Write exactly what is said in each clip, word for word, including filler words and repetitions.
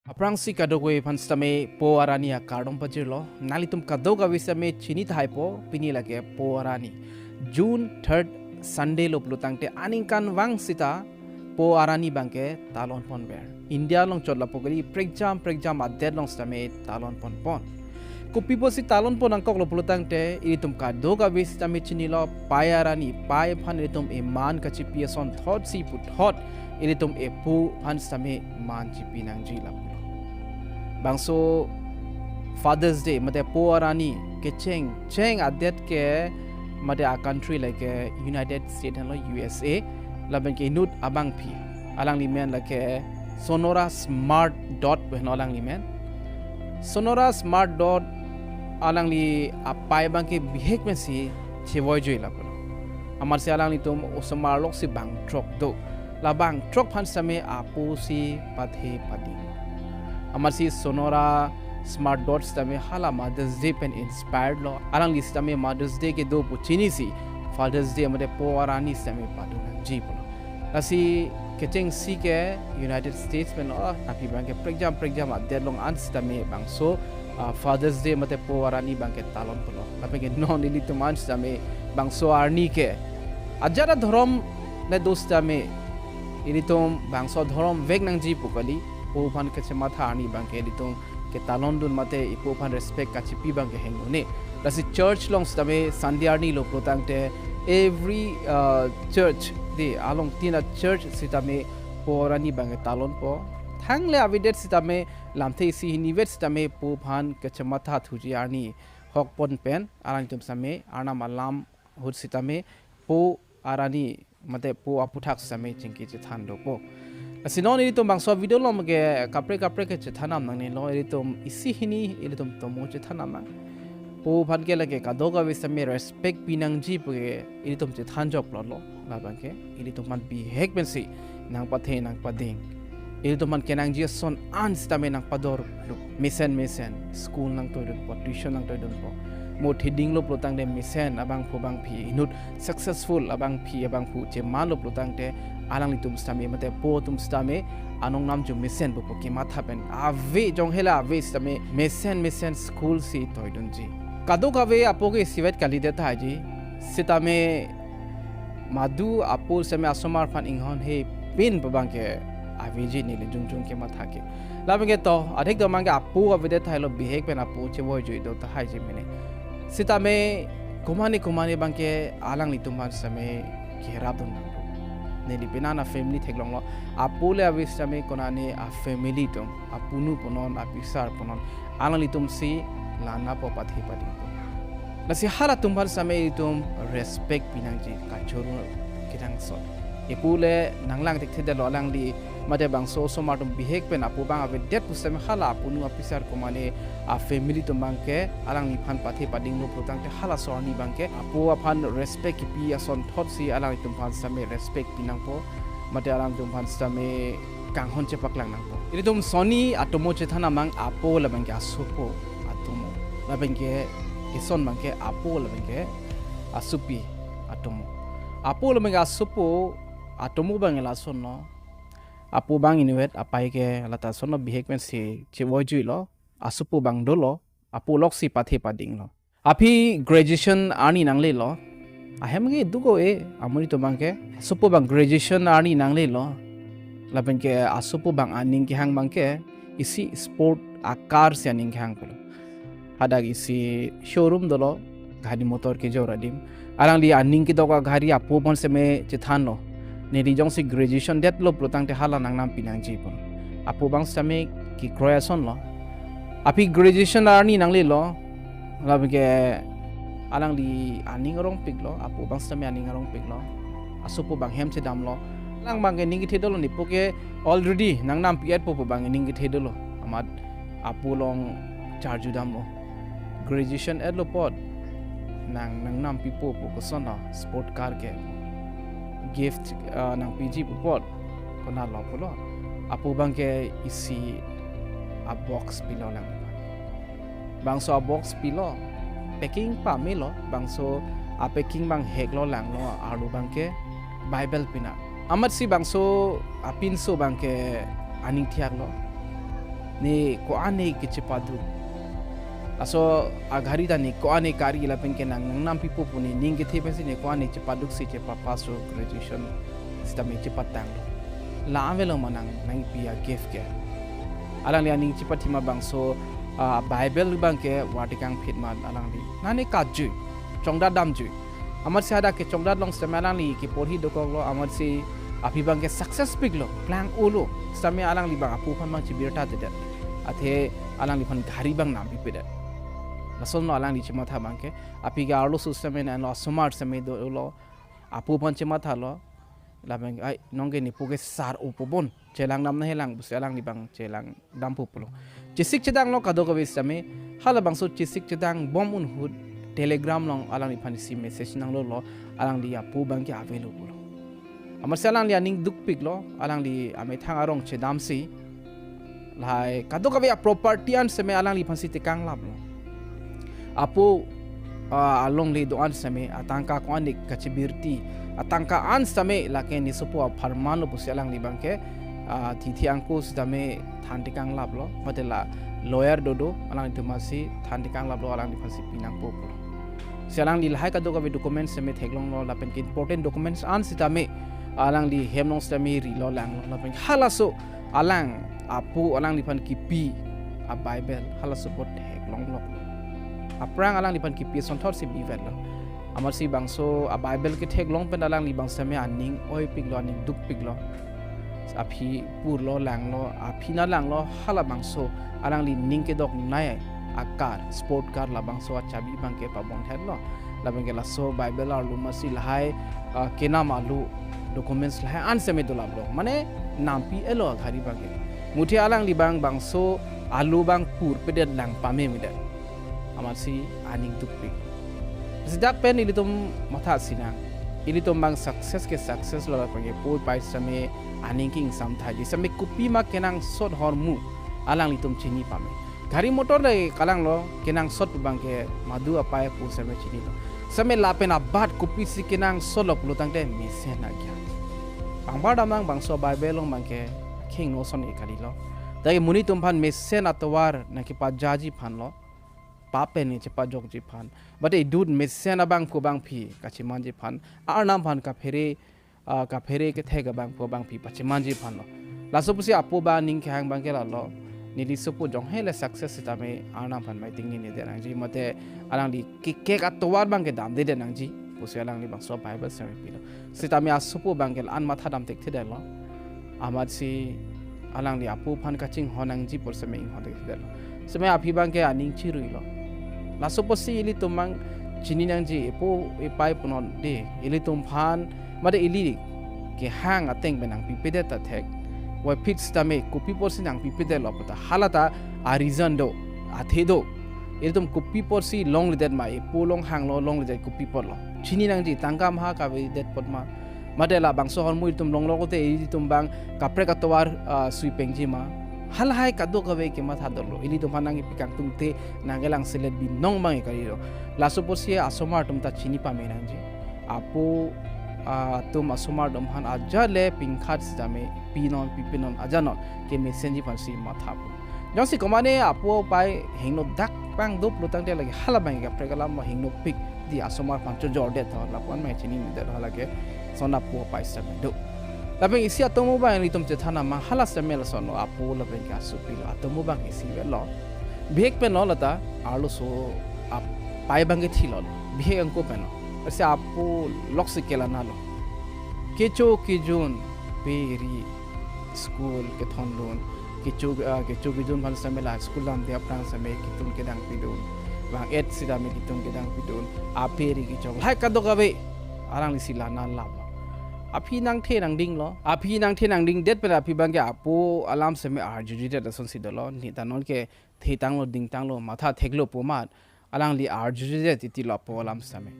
Aphrangsi kadokave aphan sitame Po Arani akardom pajirlo. Nanglitum kadokave sitame chini tahaipo, pini lake Po Arani. June third Sunday lo pulotangte aningkanvang sita Po Arani abangke talon ponver. India along chot lapu kali prekjam prekjam adet along sitame talon ponpon. Kopi pusi talon pon nangkoklo pulotangte, ilitum kadokave sitame chinilo, Pai Arani, Pai aphan ilitum eman kachipi asonthotsi puthot ilitum epo aphan sitame man chipi nangji lapulo. Bangso Father's Day mate Po Arani kecheng cheng adet ke mate a country lake United States henlo, U S A, lapen ke inut abangpi, alangli men lake Sonora Smart Dodd pu henlo alangli men. Sonora Smart Dodd alangli apai abangke bihek pensi chevoijui lapulo. Amatsi alanglitum osomar loksi bangthrok do. La bangthrok aphan sitame apo si pathe pading. Amatsi Sonora Smart Dodd sitame hala Mother's Day pen inspired lo. Alangli sitame Mother's Day kedo pu chinisi Father's Day mate Po Arani sitame padu nangji pulo. Lasi kechengsi ke United States pen lo, tapi abangke prekjam prekjam adet along an sitame bangso, ah, Father's Day mate Po Arani abangke talon pulo. Lapen ke non ilitum an sitame bangso arni ke ajat adhorom le do sitame ilitum bangso adhorom vek nangji pu kali, po aphan kachematha arni abangke ilitum ketalon dun mate epo aphan respect kachipi abangke heng un-e. Lasi church along sitame Sunday arni lo pulotangte every, uh, church de along tin a church sitame Po Arani abangke talonpo. Thangle avedet sitame lamthe isi hini vet sitame po aphan kachematha thuji arni hok pon pen alangtum sitame Arnam alam ahut sitame Po Arani mate Po aputhak sitame chingki chethan dopo. Lasi non ilitum bangso video along ke kaprek kaprek ke chethan nam nangnelo, ilitum isi hini ilitum tomo chethan nam nang. Po aphan ke lake kadokave sitame respect pi nangji pu ke ilitum chethan joklo lo. Labang ke ilitum aphan bihek pensi nangpathe nangpading. Ilitum aphan kenangji ason an sitame nangpador lo. Mesen mesen school nangtoidunpo, tuition nangtoidunpo. Mo theding lo pulotangte mesen abangphu abangpi inut successful abangpi abangphu cheman lo pulotangte alanglitum sitame mate po atum sitame anong namjo mesen pupo kematha pen ave jong hela ave sitame mesen mesen school si toidunji. Kadokave apo ke isivet kalidet tahai ji sitame madu apo sitame asomar aphan inghonhe pin pu abangke aveji neli jongjong kematha ke. Labang ke to, adhik do abangke apo avedet tahai lo, bihek pen apo chevoijui do tahai ji mene. Sitame komatne komatne abangke alanglitum aphan sitame kerap dun nanglo. Neli penang a family theklonglo. Apo le ave sitame konane a family atum, apunu punon, apisar punon, alanglitum si lana po pathe padingpo. Lasi halatum aphan sitame itum respect pi nangji kachoro kenangsot. Epo le nanglang thekthedetlo, alangli mate bangso osomar atum bihek pen apo abang avedet pu sitame hala apunu apisar komatne a family atum abangke alangliphan pathe padinglo pulotangte halaso arni abangke apo aphan respect kipi asonthotsi alanglitum aphan sitame respect pi nangpo. Mate alanglitum aphan sitame kanghon chepaklang nangpo. Ilitum sonni atomo chethan nam nang, apo labang ke asopo atomo. Labang ke ison abangke apo labang ke asopi atomo. Apo labang ke asopo atomo abang ke lasonlo. Apo abang inutvet, apai ke lata asonlo, bihek pensi chevoijuilo. Asopo abang dolo, apo loksi pathe padinglo. Aphi graduation arni nanglelo. Ahem ke duko e, amuri atum abangke. Asopo abang graduation arni nanglelo. Labang ke asopo abang aning kehang abangke isi sport a-car si aning kehang pulo. Hadak isi showroom dolo, gari motor kejor adim. Alangli aning kedok a-gari apo aphan sitame chethanlo. Neli jongsi graduation detlo pulotangte hala nangnam pi nangji pu. Apo abang sitame kekroi asonlo. Aphi graduation arni nanglelo. Labang ke alangli aning arongpiklo, apo abang sitame aning arongpiklo. Asopo abang hem chedamlo. Alang abangke ning kethe dolo, nepo ke already nangnam pi-etpo pu abang ning kethe dolo. Amat apo along charju damlo. Graduation etlo apot nang nangnam pipo pu, kosonlo sport car ke gift, ah, nangpiji pu apot konatlo pulo. Apo abangke isi a-box pilo lang. Bangso a-box pilo, packing pamelo, bangso a-packing abang heklo langlo, arlo abangke Bible pinang. Amatsi bangso apinso abangke aning thiaklo. Ne ko-an ne kechepaduk. Laso aghari ta ne ko-an ne kari lapen ke nang nangnampipo pu ne ning kethe pensi ne ko-an ne chepaduksi chepapass lo graduation. Sitame chepatanglo. La avelo ma nang nangpi a-gift ke. Alangli aning chepathima bangso, ah, Bible abang ke warti kangphit ma alangli. Nane kajui. Chongdat damjui. Amatsi hadak ke chongdat long sitame alangli keporhi dokoklo, amatsi aphi abang ke success piklo, klang-olo. Sitame alangli abang apo aphan abang chebirta tedet. Athe alangliphan ghari abang nampipedet. Lasonlo alangli chematha abang ke, aphi ke arloso sitame nanglo, asomar sitame dolo, apo aphan chemathalo. Lapen ai nonke nepo ke sar-o pu bon. Chelang dam nahelang pusi alangli abang chelang dampo pulo. Chesik chedanglo kadokave sitame, halabangso chesik chedang bom ahut Telegram along alangliphan isi message nanglolo, alangli apo abang ke avelo pulo. Amatsi alangli aning dukpiklo, alangli amethang arong chedamsi. Lahai kadokave a-property an sitame alangliphansi tekanglaplo. Apo, ah, alongle do-an sitame, atangka ko-an ne kachebirti, atangka an sitame lake nesopo apharman lo pusi alangli abang ke, ah, thithi angko sitame than tekanglaplo, mate la lawyer dodo, alanglitum asi than tekanglaplo, alangliphansi pinangpo pulo. Si alangli lahai kadokave document sitame theklonglo, lapen ke important documents an sitame alangli hem along sitame rilo langlo, lapen halaso alang apo alangliphan kipi a-Bible halaso apot theklonglo. Aphrang alangliphan kipi asonthotsi bivetlo. Amatsi bangso a-Bible ketheklong pen alangli abang sitame aning oipiklo, aning dukpiklo. Aphi purlo langlo, aphi nanglanglo, halabangso alangli ning kedoknei a-car, sport car labangso achabi abang ke pabonhedlo. Lapen ke laso Bible arlo amatsi lahai, ah, kenam alo documents lahai an sitame dolaplo. Mane nampi-elo aghari abang ke. Muthe alangli abang bangso alo abang purpedet lang pamemedet. Amatsi aning dukpik. Si dak pen ilitum matha sinang. Ilitum abang success ke success lo, lapen ke po pai sitame aning ke ingsam thaji. Sitame kopi ma kenangsot ahormu alanglitum chini pame. Ghari motor le kalanglo, kenangsot pu abang ke madu apai apo sitame chinilo. Sitame lapen abat kopisi kenangsotlo pulo tangte mesen agyan. Pangbar damnang bangso Bible along abang ke khingno ason ke kalilo. Tei monit atum aphan mesen atovar nangkepajaji aphanlo. Pap pen nangchepajokji aphan. Mate idut mesen abangphu abangphi kachemanji aphan. Arnam aphan kaphere, ah, kaphere kethek abangphu abangphi pachemanji aphanlo. Laso pusi apo ba aning kehang abang ke lalo. Neli sopo jonghe le success sitame Arnam aphan maiting nini de nangji. Mate alangli kekek atovar abang ke damde de nangji pusi alangli bangso Bible sitame pilo. Sitame asopo abang ke la-an matha dam thekthedetlo. Amatsi alangli apo aphan kachinghon nangji pu sitame inghon thekthedetlo. Sitame aphi abang ke aning chiruilo. Laso pusi ilitum abang chini nangji, epo epai punon de, ilitum aphan, mate ili kehang ateng pen nangpipedet ta thek. Wai phit sitame kopi apotsi nangpipedetlo pu ta, hala ta a-reason do, athe do. Ilitum kopi apotsi longledet ma, epo longhanglo, longledet kopi apotlo. Chini nangji, tangka maha kavedet apot ma. Mate labangso ahormu ilitum longlo kote ilitum abang kaprek atovar, ah, suipengji ma. Halahai kadokave kematha dolo. Ilitum aphan nangkepi kangtungte nangkelang selet binong abang ke kalilo. Laso pusi asomar atum ta chini pame nangji. Apo, ah, atum asomar atum aphan ajat le pingkhat sitame pinon pipenon ajat non kemesenji aphansi mathapo. Jongsi komane apo apai hingno dak abang doplo tangte lake hala abang kaprek alam ma hingnopik di asomar aphan chojordet tho, lapu-an ma chinine det tho lake, lason apo apai sitame do. Lapen isi atomo abang ilitum chethan ma hala sitame lasonlo, apo lapen ke asopilo, atomo abang isi avelo. Bihek penlo lata, arloso apai abang ke thilo. Bihek angko penlo. Lasi apo loksi kelang-anlo. Kecho kejun pe ri school kethondun. Kecho, ah, kecho kejun aphan sitame la school damde aphrang sitame ketun kedang pidun. Vang-et sitame ketun kedang pidun. Ape ri kechok. Lahai kadokave alanglisi lang-anlo. Aphi nangthe nangdinglo. Aphi nangthe nangdingdet pen aphi abang ke apo alam sitame arjujedet asonsi dolo. Neta nonke thetanglo, dingtanglo, matha theklo pu amat alangli arjujedet titilo apo alam sitame.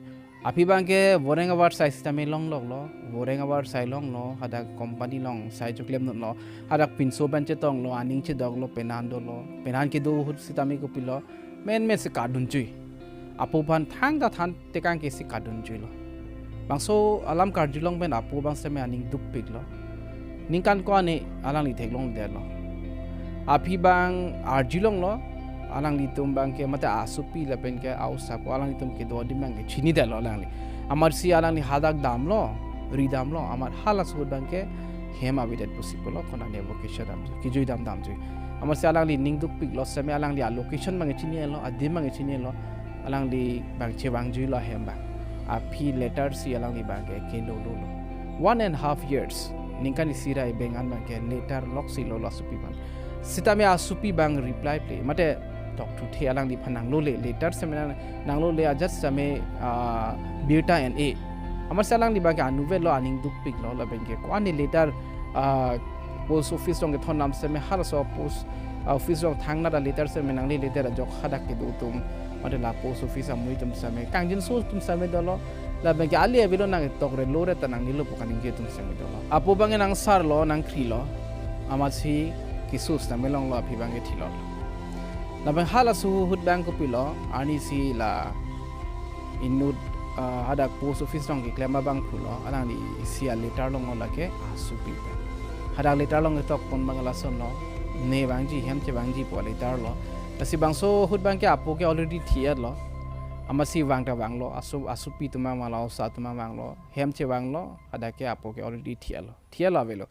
Aphi abang ke voreng avarsai sitame longloklo, voreng avarsai longlo, hadak company along sai choklemdunlo, hadak pinso pen chetonglo, aning chedoklo, penan dolo, penan kedo ahut sitame kopilo, menmen si kardunjui. Apo aphan thangta than tekang ke si kardunjuilo. Bangso alam karjulong pen apo abang sitame aning dukpiklo. Ningkan ko-an ne alangli theklongdetlo. Aphi abang arjulonglo, alanglitum abangke mate asopi lapenke a-osapo alanglitum kedo adim abangke chinidetlo alangli. Amatsi alangli hadak damlo, ridamlo, amat halaso ahut abangke hem avedet pusi pulo, konane vocation damjui, kejui dam damjui. Amatsi alangli ning dukpiklo, sitame alangli a-location abangke chinilo, adim abangke chinilo, alangli abang chevangjuilo ahem abang. Aphi letter si alangli abangke kelololo. One and half years, ningkan isi ra ebeng an abangke letter loksi lolo asopi abang. Sitame asopi abang reply ple, mate tokthuthe alangliphan nanglole, letter sitame nang-, nanglole ajat sitame, ah, birta en-e. Amatsi alangli abangke anutvetlo, aning dukpiklo, lapenke ko-an letter, ah, post office along kethondam sitame halaso post, ah, office along thangnat a-letter sitame nangle, letter ajok hadak kedo atum, mate la post office amui atum sitame kangjinso atum sitame dolo, lapenke ali avelo nangtokre lore ta nangnelo pu kaningje atum sitame dolo. Apo abangke nangsarlo, nangkhrilo, amatsi keso sitame longlo, aphi abangke thilo. Lapen halaso ahut abang kopilo, arnisi la inut, ah, hadak post office along keklem abang pulo, alangli isi a-letter longlo lake asopi abang. Hadak letter along ketokpon abang lasonlo, ne vangji, hem chevangji pu a-letter lo. Lasi bangso ahut abangke apo ke already thi-etlo. Amatsi vang ta vanglo, aso-, asopi atum abang vanglo, osa atum abang vanglo, hem chevanglo, hadak ke apo ke already thi-etlo. Thi-etlo avelo.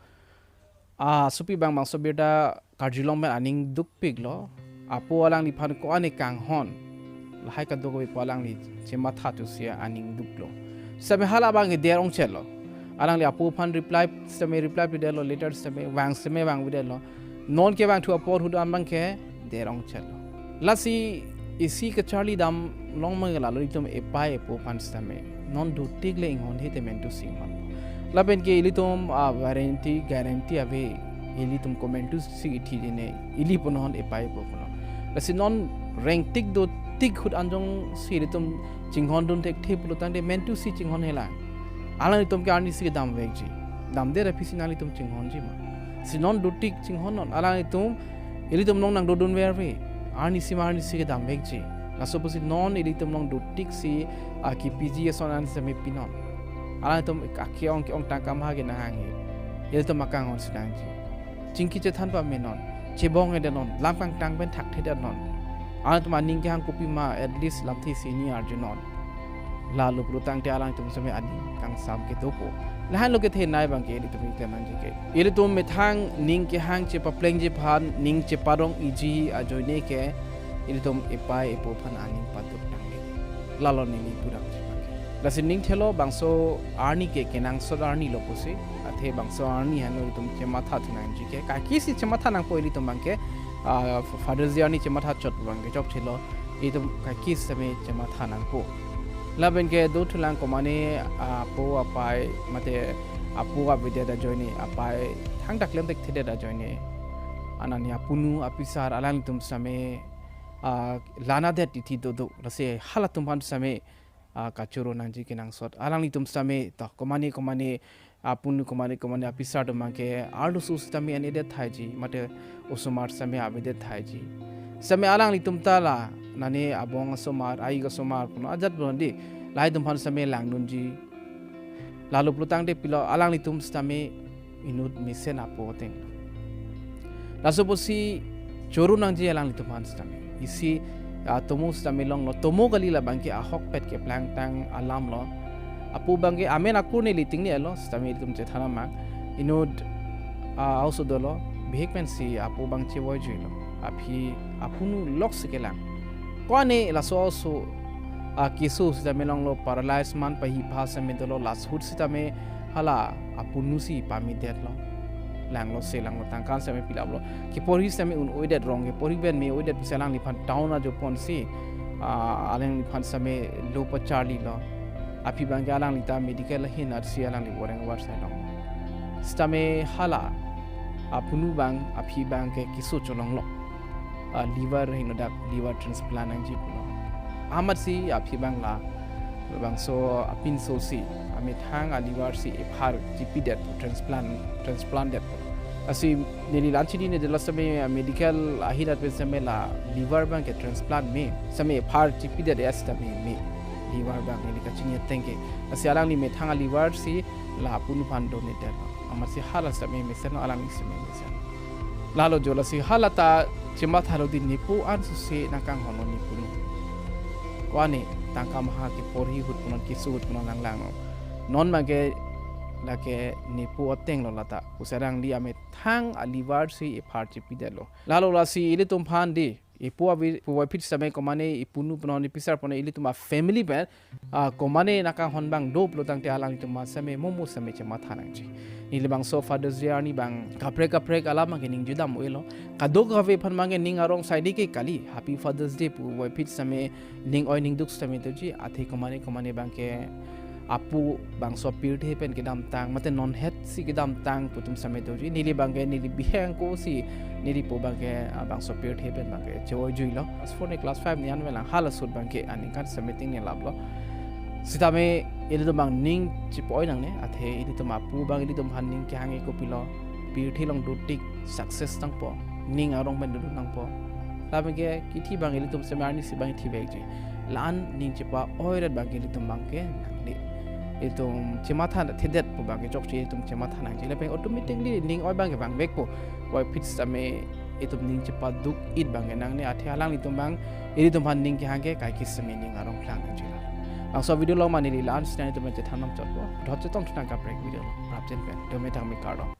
Asopi abang bangso birta karjulong pen aning dukpiklo. Apo alangliphan ko-an kanghon, lahai kadokave pu alangli chematha thusi aning duklo. Sitame hala abangke der ongchetlo. Alangli apo aphan reply sitame reply pidetlo, letter sitame vang sitame vangpidetlo. Non kevangthu apor ahut abangke der ongchetlo. Lasi isi kacharli dam long mang lalo ilitum epai epo aphan sitame non dotik le inghonhe te mentu si inghon. Lapenke ilitum a-warranty, guarantee ave, ilitum komentu si ithidetji, ili punon epai epo punon. Lasi non rengtik dotik ahut anjongsi ilitum chinghondun thekthe pulotangte mentu si chinghonhelang. Alanglitum ke arnisi kedamvekji. Damdet aphi si nanglitum chinghonji ma? Si non dotik chinghonnon. Alanglitum ilitum along nangdodunver ave. Arnisi ma arnisi kedamvekji. Laso pusi non ilitum along dotik si, ah, kepiji ason an sitame pinon. Alangtum ke-ong ke-ong tangka maha ke nanghanghe. Ilitum akanghon si nangji. Chingki chethan pamenon. Chebong-edenon. Lam kangtang pen thakthedetnon. Alangtum aning kehang kopima, at least lamthe isi hini arjunon. Lalo pulotangte alangtum sitame aning kangsam kedopo. Lahenlo kethenei abangke ilitum keklem nangji ke. Ilitum methang ning kehang chepaplengji aphan, ning cheparong-iji ajoine ke ilitum epai epo aphan aning paduk nangne. Lalo neli pudamji abangke. Lasi ning thelo bangso arni ke kenangsot arni lo pusi. Athe bangso arni henlo ilitum chematha thu nangji ke. Kaike si chematha nangpo ilitum abangke. Ah, Father's Day arni chematha chot abangke chokchelo. Ilitum kaike sitame chematha nangpo. Lapenke dothulang komane apo apai mate apo avedet ajoine, apai thangta klem thekthedet ajoine, anani apunu apisar alanglitum sitame, ah, lanadet tithi dodo. Lasi halatum aphan sitame, ah, kachoro nangji kenangsot. Alanglitum sitame to komane komane apunu komane komane apisar atum abangke arloso sitame an-edet thaiji, mate osomar sitame avedet thaiji. Sitame alanglitum ta la nane abong asomar, aik asomar punon ajat punon dei. Lahai atum aphan sitame langdunji. Lalo pulotangte pilo, alanglitum sitame inut mesen apo ateng. Laso pusi choro nangji alanglitum aphan sitame. Isi, ah, tomo sitame longlo, tomo kali, labangke ahokpet keplangtang alam lo. Apo abangke amen akur neli tingnelo, sitame ilitum chethan amang. Inut, ah, a-oso dolo, bihek pensi apo abang chevoijuilo. Aphi apunu loksi kelang. Ko-an laso a-oso, ah, keso sitame longlo, paralyze man pahipha sitame dolo, laso ahut sitame hala apunu si pamedetlo. Langlo se langlo, tangka sitame pilaplo. Keporhi sitame un-oidet, rong keporhi pen me-oidet pusi alangliphan town ajoponsi, ah, alangliphan sitame lo pacharlilo. Aphi abangke alangli ta medical ahin arsi alangli voreng varsai long. Sitame hala apunu abang, aphi abangke keso cholonglo. Ah, liver hingno dak, liver transplant nangji pulo. Amatsi aphi abang la, bangso apinso si, amethang a-liver si ephar chipidet, transplant, transplant det. Lasi neli la-an chinine, dela sitame medical ahin atpen sitame la liver abangke transplant me, sitame ephar chipidet ya sitame me. Liver abang neli kachini ateng ke. Lasi alangli methang a-liver si la apunu aphan donate det. Amatsi hala sitame mesenlo, alangli sitame mesenlo. Lalo jo lasi halata chematha lo di, nepo an suse nangkanghon lo nepunu. Ko-an ne tangka maha keporhi ahut punon, keso ahut punon langlang lo. Non abangke lake nepo ateng lo lata. Pusi alangli amethang a-liver si ephar chepidetlo. Lalo lasi ilitum aphan di, epo avi puvoiphit sitame komane epunu punon, episar punon, ilitum a-family pen, ah, komane nangkanghon abang do pulo tangte alanglitum aphan sitame momo sitame chematha nangji. Neli bangso Father's Day arni abang kaprek kaprek alam abangke ning judam oi lo. Kadokave aphan abangke ning arong saidi ke kali, Happy Father's Day puvoiphit sitame ning oi ning duk sitame doji, athe komane komane abangke apo bangso pirthe pen kedamtang, mate non het si kedamtang pu atum sitame doji. Neli abangke neli bihek ako si neli po abangke, ah, bangso pirthe pen abangke che-oijui lo. Class four ne class five ne an velang, hala ahut abangke aningkan sitame tingne laplo. Sitame ilitum abang ning chepa-oi nangne, athe ilitum apo abang ilitum aphan ning kehang ke kopilo, pirthe along dotik success nangpo, ning arong pen dodun nangpo. Labangke kithi abang ilitum sitame arnisi abang thivekji. La-an ning chepa-oi rat abangke ilitum abangke nangne. Ilitum chematha thedet pu abangke chokche ilitum chematha nangji. Lapen automatically ning oi abangke vangvekpo. Voiphit sitame ilitum ning chepaduk-it abangke nangne, athe alanglitum abang ilitum aphan ning kehang ke kaike sitame ning arong klang nangji la. Bangso video along ma neli la-an si nelitum chethan nangchotpo. Puthot chetong thu nang kaprek video along. Prapjin pen. Dome thangme, kardom.